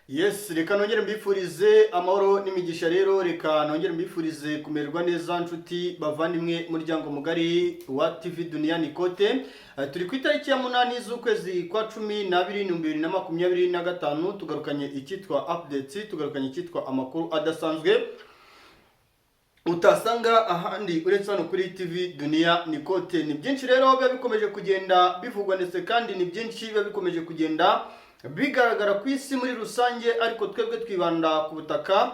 Yes, reka nongere mbifurize amahoro n'imigisha. Rero reka nongere mbifurize kumererwa neza, nshuti bavandimwe, muryango mugari wa TV Dunia Nikote. Turi ku itariki ya 8 z'ukwezi kwa 12 2025. Tugarukanye icyitwa updates, tugarukanye icyitwa amakuru adasanzwe utasanga ahandi uretse hano kuri TV Dunia Nikote. Ni byinshi rero biba bikomeje kugenda bivugwa, ndetse kandi ni byinshi biba bikomeje kugenda bigaragara ku isi muri rusange, ariko twebwe twibanda ku butaka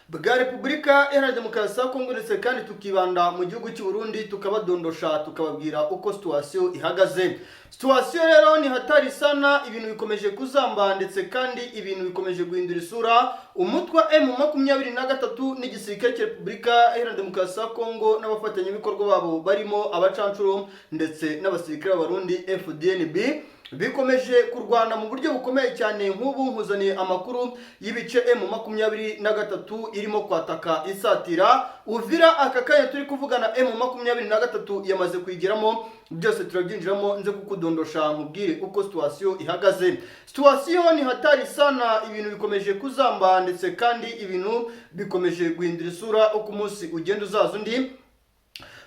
bwa Repubulika Iharanira Demokarasi ya Kongo, ndetse kandi tukibanda mu gihugu cy'u Burundi, tukabadondosha, tukababwira uko situation ihagaze. Situation rero ni hatari sana, ibintu bikomeje kuzamba, ndetse kandi ibintu bikomeje guhindura isura. Umutwe wa M23 n'igisirikare cya Repubulika Iharanira Demokarasi ya Kongo n'abafatanyabikorwa babo barimo abacancuro ndetse n'abasirikare b'Abarundi FDNB bikomeje kurwana mu buryo bukomeye cyane. Nk'ubu nkuzaniye amakuru y'ibice M23 irimo kwataka isatira Uvira. Aka kanya turi kuvugana M23 yamaze kuyigeramo. Byose turabyinjiramo, nze kukudondosha, nkubwire uko situation ihagaze. Situation ni hatari sana, ibintu bikomeje kuzamba, ndetse kandi ibintu bikomeje guhindura isura uko umunsi ugenda uzaza undi.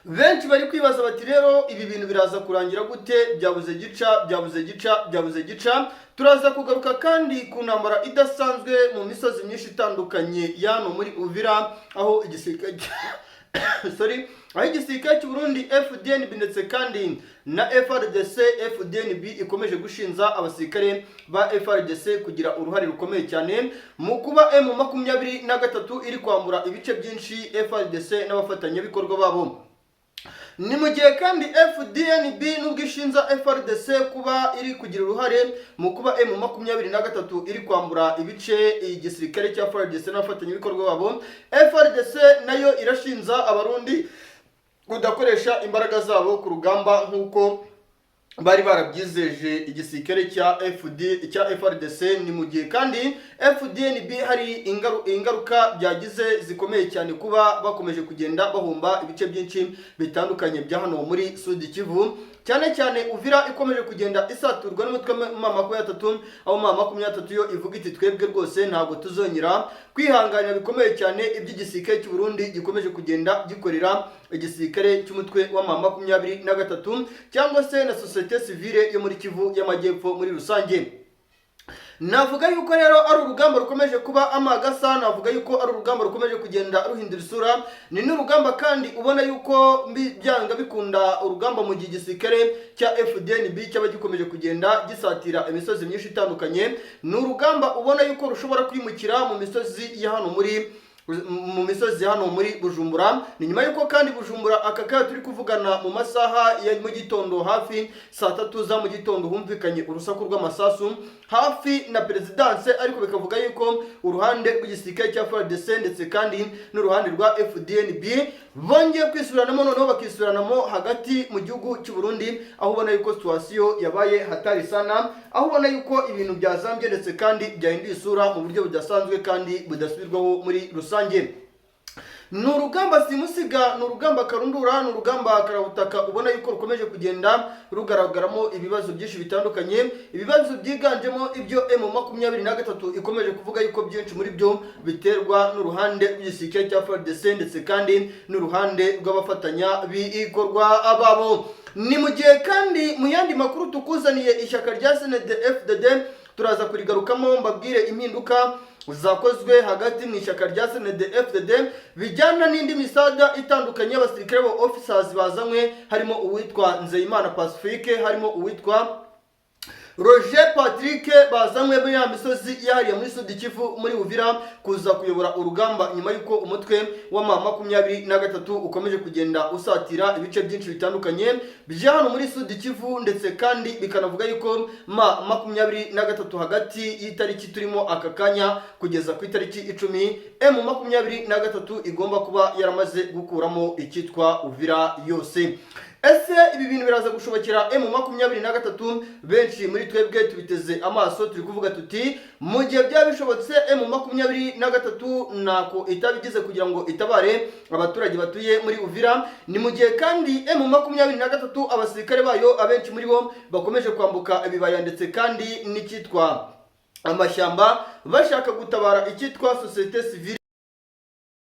Benshi bari kwibaza bati: "Rero ibi bintu biraza kurangira gute? Byabuze gica, byabuze gica, byabuze gica." Turaza kugaruka kandi ku ntambara idasanzwe mu misozi myinshi itandukanye y'hano muri Uvira, aho igisirikare, sorry, aho igisirikare cy'u Burundi FDNB ndetse kandi na FARDC, FDNB ikomeje gushinza abasirikare ba FARDC kugira uruhare rukomeye cyane mu kuba M23 iri kwambura ibice byinshi FARDC n'abafatanyabikorwa babo. Ni mu gihe kandi FDNB nubwo ishinja FARDC kuba iri kugira uruhare mu kuba M23 iri kwambura ibice igisirikare cya FARDC n'abafatanyabikorwa babo, FARDC nayo irashinja Abarundi kudakoresha imbaraga zabo ku rugamba nk'uko bari barabyizeje igisirikare cya FD cya FARDC. Ni mu gihe kandi FDNB hari ingaruka byagize zikomeye cyane kuba bakomeje kugenda bahomba ibice byinshi bitandukanye bya hano muri Sud Kivu, cyane cyane Uvira ikomeje kugenda isaturwa n'umutwe M23, aho M23 yo ivuga iti: "Twebwe rwose ntabwo tuzongera kwihanganira bikomeye cyane iby'igisirikare cy'u Burundi gikomeje kugenda gikorera igisirikare cy'umutwe wa M23 cyangwa se na société civile yo muri Kivu y'Amajyepfo muri rusange." Navuga yuko rero ari urugamba rukomeje kuba amagasa, navuga yuko ari urugamba rukomeje kugenda ruhindura isura. Ni n'urugamba kandi ubona yuko byanga bikunda, urugamba mu gihe igisirikare cya FDNB cyaba gikomeje kugenda gisatira imisozi myinshi itandukanye, ni urugamba ubona yuko rushobora kwimukira mu misozi ya hano muri mu misozi hano muri Bujumbura. Ni nyuma y'uko kandi Bujumbura aka kanya turi kuvugana, mu masaha ya mu gitondo, hafi saa 3 za mu gitondo, humvikanye urusaku rw'amasasu hafi na perezidanse, ariko bikavuga yuko uruhande rw'igisirikare cya FARDC ndetse kandi n'uruhande rwa FDNB bongeye kwisubiranamo, noneho bakisubiranamo hagati mu gihugu cy'u Burundi, aho ubona yuko situation yabaye hatari sana, aho ubona yuko ibintu byazambye ndetse kandi byahinduye isura mu buryo budasanzwe kandi budasubirwaho muri rusange. Ni urugamba simusiga, ni urugamba karundura, ni urugamba karabutaka ubona yuko rukomeje kugenda rugaragaramo ibibazo byinshi bitandukanye, ibibazo byiganjemo ibyo M23 ikomeje kuvuga yuko byinshi muri byo biterwa n'uruhande rw'igisirikare cya FARDC ndetse kandi n'uruhande rw'abafatanya bikorwa babo. Ni mu gihe kandi mu yandi makuru tukuzaniye, ishyaka rya CNDD FDD turaza kurigarukamo, mbabwire impinduka zakozwe hagati mu ishyaka rya CNDD FDD bijyana n'indi misada itandukanye y'abasirikare ba officers bazanywe, harimo uwitwa Nzeyimana Pacifique, harimo uwitwa Roger Patrick, bazanywe muri ya misozi yahariye muri Sud Kivu, muri Uvira, kuza kuyobora urugamba nyuma y'uko umutwe wa M23 ukomeje kugenda usatira ibice byinshi bitandukanye bya hano muri Sud Kivu, ndetse kandi bikanavuga yuko M23 hagati y'itariki turimo aka kanya kugeza ku itariki 10, M23 igomba kuba yaramaze gukuramo icyitwa Uvira yose. Ese ibi bintu biraza gushobokera M23? Benshi muri twebwe tubiteze amaso, turi kuvuga tuti mu gihe byaba bishobotse, M23 ntako itabigize kugira ngo itabare abaturage batuye muri Uvira. Ni mu gihe kandi M23 abasirikare bayo abenshi muri bo bakomeje kwambuka ibibaya ndetse kandi n'icyitwa amashyamba bashaka gutabara icyitwa société civile.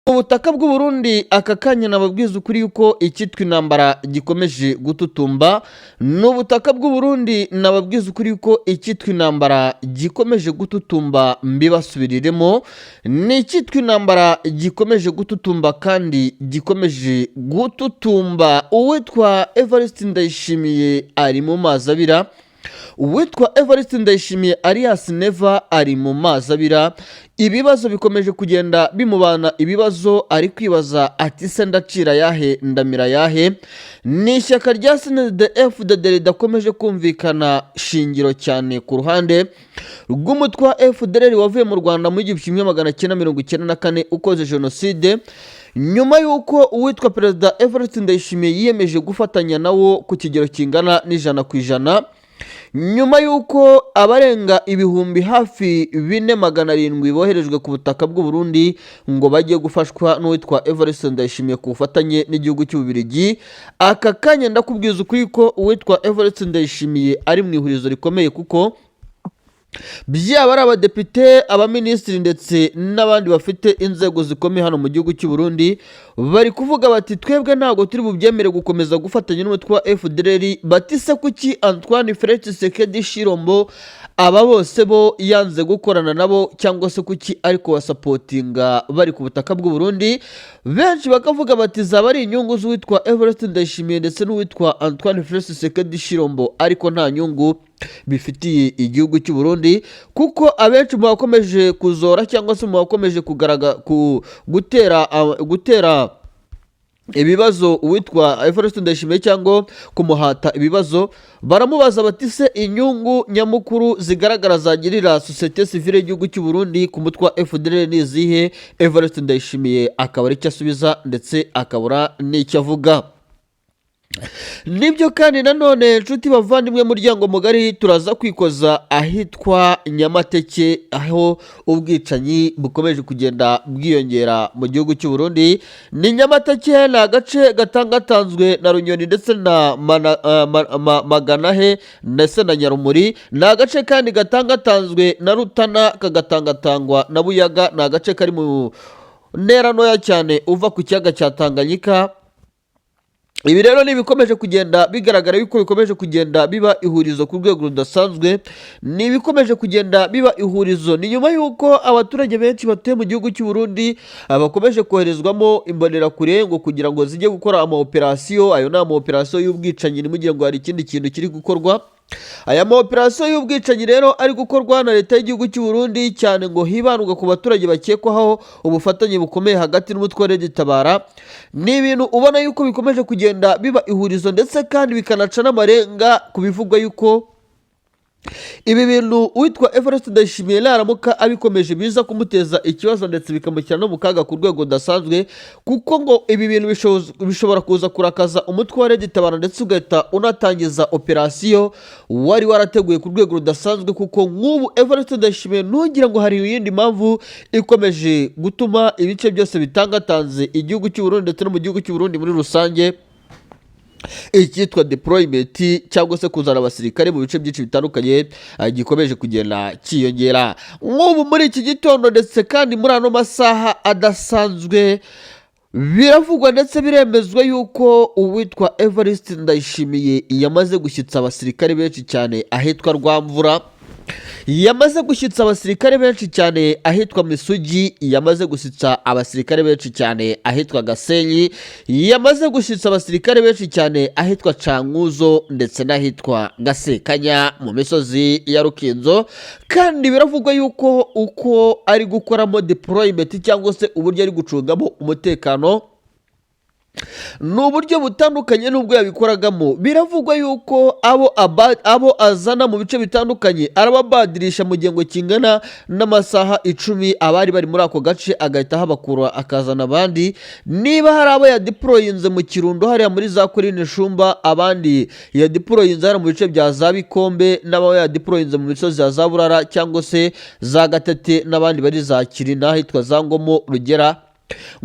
Ubutaka bw'u Burundi aka kanya nababwiza ukuri yuko icyitwa intambara gikomeje gututumba. Ni ubutaka bw'u Burundi, nababwiza ukuri yuko icyitwa intambara gikomeje gututumba. Mbibasubiriremo, ni icyitwa intambara gikomeje gututumba kandi gikomeje gututumba. Uwitwa Evariste Ndayishimiye ari mu mazi abira. Uwitwa Evariste Ndayishimiye alias Neva ari mu mazi abira. Ibibazo bikomeje kugenda bimubana ibibazo. Ari kwibaza ati: "Se ndacira yahe, ndamira yahe?" Ni ishyaka rya CNDD-FDD ridakomeje kumvikana shingiro cyane ku ruhande rw'umutwe wa FDLR wavuye mu Rwanda mu 1994 ukoze jenoside, nyuma y'uko uwitwa Perezida Evariste Ndayishimiye yiyemeje gufatanya nawo ku kigero kingana n'100%, nyuma y'uko abarenga ibihumbi hafi 4 700 boherejwe ku butaka bw'u Burundi ngo bajye gufashwa n'uwitwa Evariste Ndayishimiye ku bufatanye n'igihugu cy'Ububiligi. Aka kanya ndakubwiza ukuri ko uwitwa Evariste Ndayishimiye ari mu ihurizo rikomeye, kuko byaba ari abadepite, abaminisitiri ndetse n'abandi bafite inzego zikomeye hano mu gihugu cy'u Burundi bari kuvuga bati: "Twebwe ntabwo turi bubyemere gukomeza gufatanya n'umutwe wa FDLR." Bati: "Se kuki Antoine Felix Tshisekedi Tshilombo aba bose bo yanze gukorana nabo, cyangwa se kuki ari kubasupportinga bari ku butaka bw'u Burundi?" Benshi bakavuga bati: "Zaba ari inyungu z'uwitwa Evariste Ndayishimiye ndetse n'uwitwa Antoine Felix Tshisekedi Tshilombo, ariko nta nyungu bifitiye igihugu cy'u Burundi," kuko abenshi mu bakomeje kuzora cyangwa se mu bakomeje kugaragara ku gutera ibibazo uwitwa Evariste Ndayishimiye cyangwa kumuhata ibibazo, baramubaza bati: "Se inyungu nyamukuru zigaragara zagirira société civile y'igihugu cy'u Burundi ku mutwe wa FDLR ni izihe?" Evariste Ndayishimiye akaba ari icyo asubiza ndetse akabura n'icyo avuga. Nibyo kandi nanone, inshuti bavandimwe, muryango mugari, turaza kwikoza ahitwa Nyamateke, aho ubwicanyi bukomeje kugenda bwiyongera mu gihugu cy'u Burundi. Ni Nyamateke, ni agace gatangatanzwe na Runyoni ndetse na Maganahe ndetse na Nyarumuri. Ni agace kandi gatangatanzwe na Rutana, kagatangatangwa na Buyaga. Ni agace kari mu ntera ntoya cyane uva ku kiyaga cya Tanganyika. Ibi rero ni ibikomeje kugenda bigaragara yuko bikomeje kugenda biba ihurizo ku rwego rudasanzwe. Ni ibikomeje kugenda biba ihurizo, ni nyuma y'uko abaturage benshi batuye mu gihugu cy'u Burundi bakomeje koherezwamo imbonerakure ngo kugira ngo zijye gukora ama operasiyo. Ayo ni ama operasiyo y'ubwicanyi, ntimugire ngo hari ikindi kintu kiri gukorwa. Aya ma operasiyo y'ubwicanyi rero ari gukorwa na leta y'igihugu cy'u Burundi, cyane ngo hibandwa ku baturage bakekwaho ubufatanye bukomeye hagati n'umutwe wa RED Tabara, ni ibintu ubona yuko bikomeje kugenda biba ihurizo, ndetse kandi bikanaca n'amarenga ku bivugwa yuko ibi bintu uwitwa Evariste Ndayishimiye naramuka abikomeje biza kumuteza ikibazo, ndetse bikamushyira no mu kaga ku rwego rudasanzwe, kuko ngo ibi bintu bishobora kuza kurakaza umutwe wa RED Tabara, ndetse ugahita unatangiza operasiyo wari warateguye ku rwego rudasanzwe. Kuko nk'ubu Evariste Ndayishimiye, ntugira ngo hari iyindi mpamvu ikomeje gutuma ibice byose bitangatanze igihugu cy'u Burundi ndetse no mu gihugu cy'u Burundi muri rusange icyitwa deployment cyangwa se kuzana abasirikare mu bice byinshi bitandukanye gikomeje kugenda cyiyongera. Nk'ubu muri iki gitondo, ndetse kandi muri ano masaha adasanzwe, biravugwa ndetse biremezwa yuko uwitwa Evariste Ndayishimiye yamaze gushyitsa abasirikare benshi cyane ahitwa Rwamvura, yamaze gushyitsa abasirikare benshi cyane ahitwa Misugi, yamaze gushyitsa abasirikare benshi cyane ahitwa Gasenyi, yamaze gushyitsa abasirikare benshi cyane ahitwa Cankuzo ndetse n'ahitwa Gasekanya mu misozi ya Rukinzo. Kandi biravugwa yuko uko ari gukoramo deployment cyangwa se uburyo ari gucungamo umutekano ni uburyo butandukanye n'ubwo yabikoragamo. Biravugwa yuko abo azana mu bice bitandukanye arababadirisha mu gihe kingana n'amasaha 10, abari bari muri ako gace agahita ahabakura akazana abandi. Niba hari abo yadeployinze mu Kirundo hariya muri za Korine Shumba, abandi yadeployinze hariya mu bice bya za Bikombe, n'abo yadeployinze mu misozi ya za Burara cyangwa se za Gatete, n'abandi bari za Kirina ahitwa za Ngomo Rugera.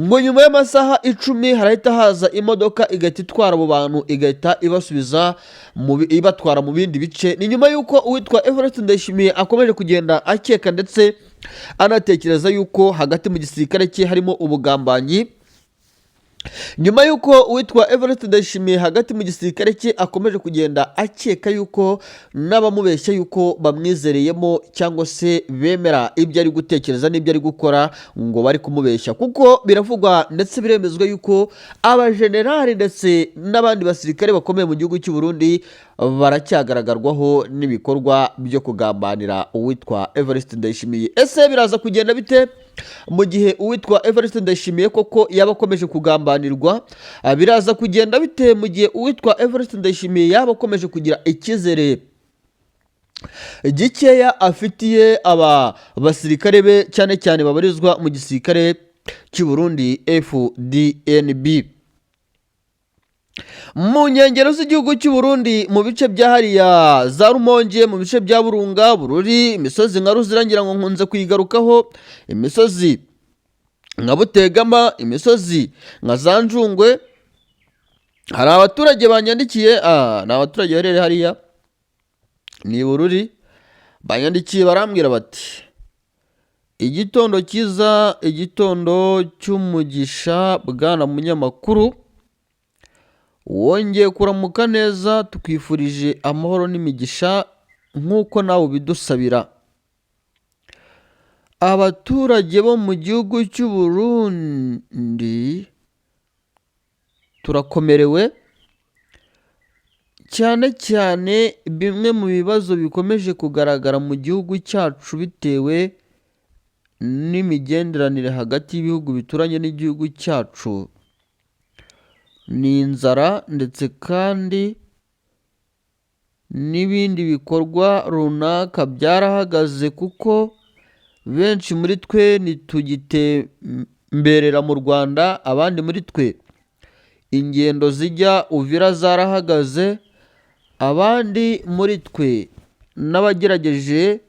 Ngo nyuma y'amasaha 10 harahita haza imodoka, igahita itwara abo bantu, igahita ibasubiza ibatwara mu bindi bice. Ni nyuma y'uko uwitwa Evariste Ndayishimiye akomeje kugenda akeka ndetse anatekereza yuko hagati mu gisirikare cye harimo ubugambanyi. Nyuma y'uko uwitwa Evariste Ndayishimiye hagati mu gisirikare cye akomeje kugenda akeka yuko n'abamubeshya yuko bamwizereyemo cyangwa se bemera ibyo ari gutekereza n'ibyo ari gukora, ngo bari kumubeshya, kuko biravugwa ndetse biremezwa yuko abajenerali ndetse n'abandi basirikare bakomeye mu gihugu cy'u Burundi baracyagaragarwaho n'ibikorwa byo kugambanira uwitwa Evariste Ndayishimiye. Ese biraza kugenda bite mu gihe uwitwa Evariste Ndayishimiye koko yaba akomeje kugambanirwa? Biraza kugenda bite mu gihe uwitwa Evariste Ndayishimiye yaba akomeje kugira icyizere gikeya afitiye aba basirikare be, cyane cyane babarizwa mu gisirikare cy'u Burundi FDNB? Mu nkengero z'igihugu cy'u Burundi, mu bice bya hariya za Rumonge, mu bice bya Burunga, Bururi, imisozi nka Ruzira, ngira ngo nkunze kuyigarukaho, imisozi nka Butegama, imisozi nka za Njungwe, hari abaturage banyandikiye. Ni abaturage baherereye hariya ni Bururi, banyandikiye barambwira bati: "Igitondo cyiza, igitondo cy'umugisha, bwana munyamakuru, wongeye kuramuka neza, tukwifurije amahoro n'imigisha nk'uko nawe ubidusabira. Abaturage bo mu gihugu cy'u Burundi turakomerewe cyane cyane. Bimwe mu bibazo bikomeje kugaragara mu gihugu cyacu bitewe n'imigenderanire hagati y'ibihugu bituranye n'igihugu cyacu ni inzara, ndetse kandi n'ibindi bikorwa runaka byarahagaze, kuko benshi muri twe ntitugitemberera mu Rwanda, abandi muri twe ingendo zijya Uvira zarahagaze, abandi muri twe n'abagerageje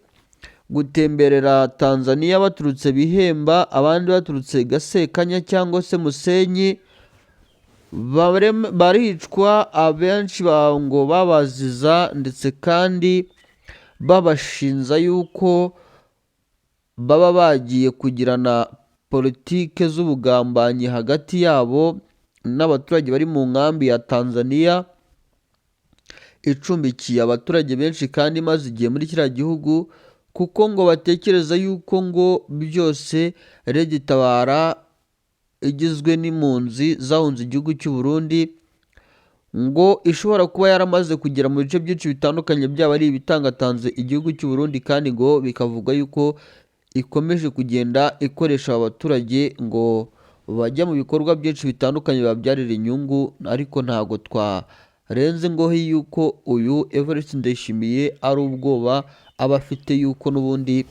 gutemberera Tanzania baturutse Bihemba, abandi baturutse Gasekanya cyangwa se Musenyi, baricwa, abenshi ngo babaziza ndetse kandi babashinja yuko baba bagiye kugirana politike z'ubugambanyi hagati yabo n'abaturage bari mu nkambi ya Tanzania icumbikiye abaturage benshi kandi imaze igihe muri kiriya gihugu, kuko ngo batekereza yuko ngo byose Red Tabara igizwe n'impunzi zahunze igihugu cy'u Burundi ngo ishobora kuba yaramaze kugera mu bice byinshi bitandukanye, byaba ari ibitangatanze igihugu cy'u Burundi, kandi ngo bikavugwa yuko ikomeje kugenda ikoresha aba baturage ngo bajya mu bikorwa byinshi bitandukanye bibabyarira inyungu. Ariko ntabwo twarenze ingohe yuko uyu Evariste Ndayishimiye ari ubwoba aba afite yuko n'ubundi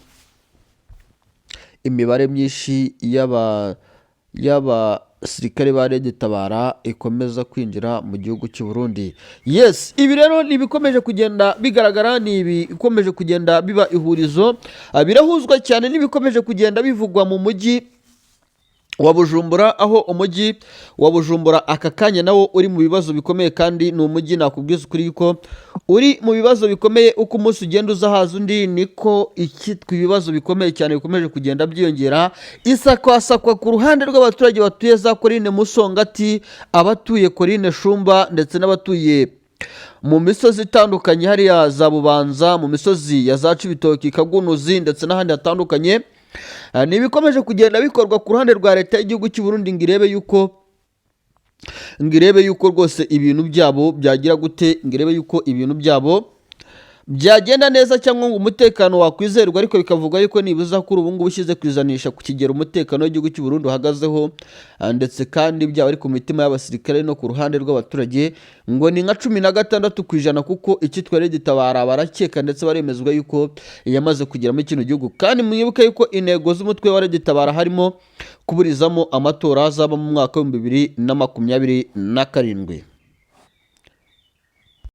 imibare myinshi y'abasirikare ba Red Tabara ikomeza kwinjira mu gihugu cy'u Burundi." Yes, ibi rero ni ibikomeje kugenda bigaragara, ni ibikomeje kugenda biba ihurizo. Birahuzwa cyane n'ibikomeje kugenda bivugwa mu mujyi wa Bujumbura, aho umujyi wa Bujumbura aka kanya nawo uri mu bibazo bikomeye, kandi ni umujyi nakubwiza ukuri yuko uri mu bibazo bikomeye. Uko umunsi ugenda uza haza undi, niko icyitwa ibibazo bikomeye cyane bikomeje kugenda byiyongera. Isakwasakwa ku ruhande rw'abaturage batuye za Korine Musongati, abatuye Korine Shumba, ndetse n'abatuye mu misozi itandukanye hariya za Bubanza, mu misozi ya za Cibitoki, Kagunuzi, ndetse n'ahandi hatandukanye. Ni ibikomeje kugenda bikorwa ku ruhande rwa leta y'igihugu cy'u Burundi ngo irebe yuko rwose ibintu byabo byagira gute, ngo irebe yuko ibintu byabo byagenda neza cyangwa ngo umutekano wakwizerwa. Ariko bikavuga yuko nibuza kuri ubu ngubu ushyize ku ijanisha, ku kigero umutekano w'igihugu cy'u Burundi uhagazeho, ndetse kandi byaba ari ku mitima y'abasirikare no ku ruhande rw'abaturage, ngo ni nka 16%, kuko icyitwa Red Tabara barakeka ndetse baremezwa yuko yamaze kugera muri kino gihugu. Kandi mwibuke yuko intego z'umutwe wa Red Tabara harimo kuburizamo amatora azaba mu mwaka wa 2027.